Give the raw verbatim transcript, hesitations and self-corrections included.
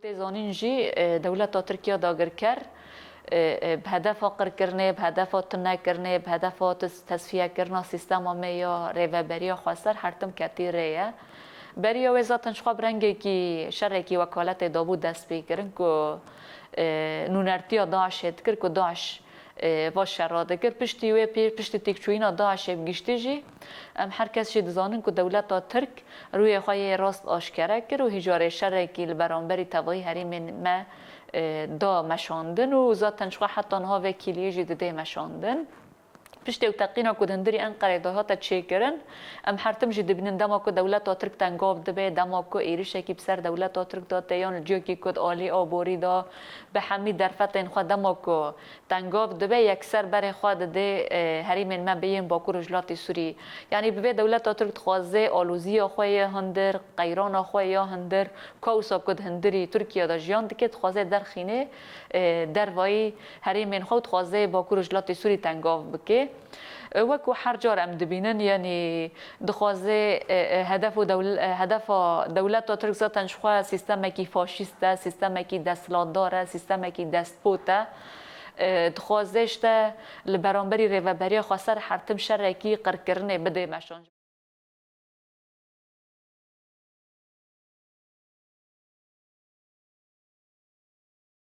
Tê zanîn jî, e, dewleta Tirkiya dagirker, e, e, bi hedefa qirkirinê, bi hedefa tunekirinê, bi hedefa tes-, tesfiyekirina sîstema me ya rêveberiya xweser her tim ketî rê ye. Beriya wê zaten ji xwe bi rengekî şerekî wekaletê dabû destpêkirin ku, e, nûnertiya DAIŞê dikir ku DAIŞ, e, va şera dikir. Piştî wê pê, piştî têkçûyîna DAIŞê bi giştî jî em her kes jî dizanin ku dewleta Tirk rûyê xwe yê rast aşkere kir û hîjarê şerekî li beramberî tevayî herêmên me, e, da meşandin û zaten ji xwe heta niha vê kîliyê jî didê meşandin. Piştê û teqîna ku di hundirî Enqerê de hate çêkirin, em her tim jî dibînin dema ku dewleta Tirk tengav dibe, dema ku êrişekî bi ser dewleta Tirk de tê yan li ciyekî ku di alî aborî de bi hemî derfetên xwe dema ku tengav dibe, yekser berê xwe didê, e, herêmên me bê yên Bakur Rojhilatê Sûrî. Yanî bi vê dewleta Tirk dixwaze alozîya xwe yê hundir, qeyrana xwe ya hundir, kaosa ku di hundirî Tirkiye de jiyan dike, dixwaze derxîne, e, dervayî herêmên xwe û dixwaze Bakur Rojhilatê Sûrî tengav bike. E, wek ku her car em dibînin, yanî dixwaze, e, e, hedef û dewl-, e, hedefa dewleta Tirk zaten ji xwe sîstemekî faşîst e, sîstemekî desthilatdar e, sîstemekî destpot e. E, dixwaze işte li beramberî rêveberiya xweser her tim şerekî qirkirinê bidê meşan.